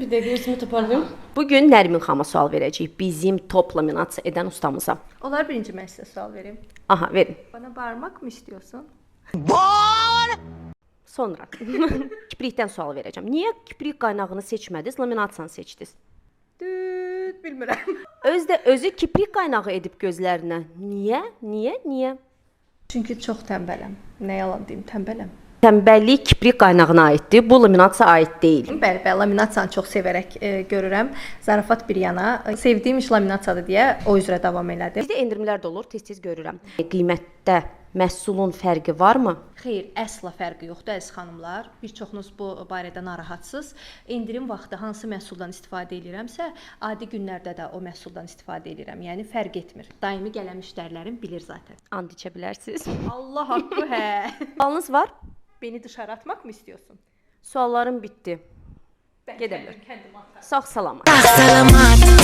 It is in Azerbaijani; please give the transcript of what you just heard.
Bir dəqiqə özümü toparlayım. Bu gün Nərmin xanıma sual verəcəyik. Bizim top laminasiya edən ustamıza. Olar birinci mən sizə sual verim. Aha, verin. Bana bağırmak mı istiyorsun? Sonra. Kiprikdən sual verəcəm. Niyə kiprik qaynağını seçmədiniz, laminasiyanı seçdiniz? Düt, bilmirəm. Öz də özü kiprik qaynağı edib gözlərinə. Niyə? Niyə? Niyə? Çünki çox tənbələm. Nə yalan deyim, tənbələm. Tənbəllik kiprik qaynağına aiddir. Bu laminasiya aid deyil. Bəli, bəli, laminasiyanı çox sevərək görürəm. Zarafat bir yana, sevdiyim iş laminasiyadır deyə o üzrə davam elədim. Bizdə endirimlər də olur, tez-tez görürəm. Qiymətdə məhsulun fərqi varmı? Xeyr, əsla fərqi yoxdur əziz xanımlar. Bir çoxunuz bu barədə narahatsınız. Endirim vaxtı hansı məhsuldan istifadə eləyirəmsə, adi günlərdə də o məhsuldan istifadə eləyirəm. Yəni fərq etmir. Daimi gələn müştərilərim bilir zaten. And içə bilərsiniz. Allah haqqı, hə. Sualınız var? Beni dışarı atmak mı istiyorsun? Suallarım bitdi. Ben Gedə bilər. kendim atarım. Sağ salamat. Salamat.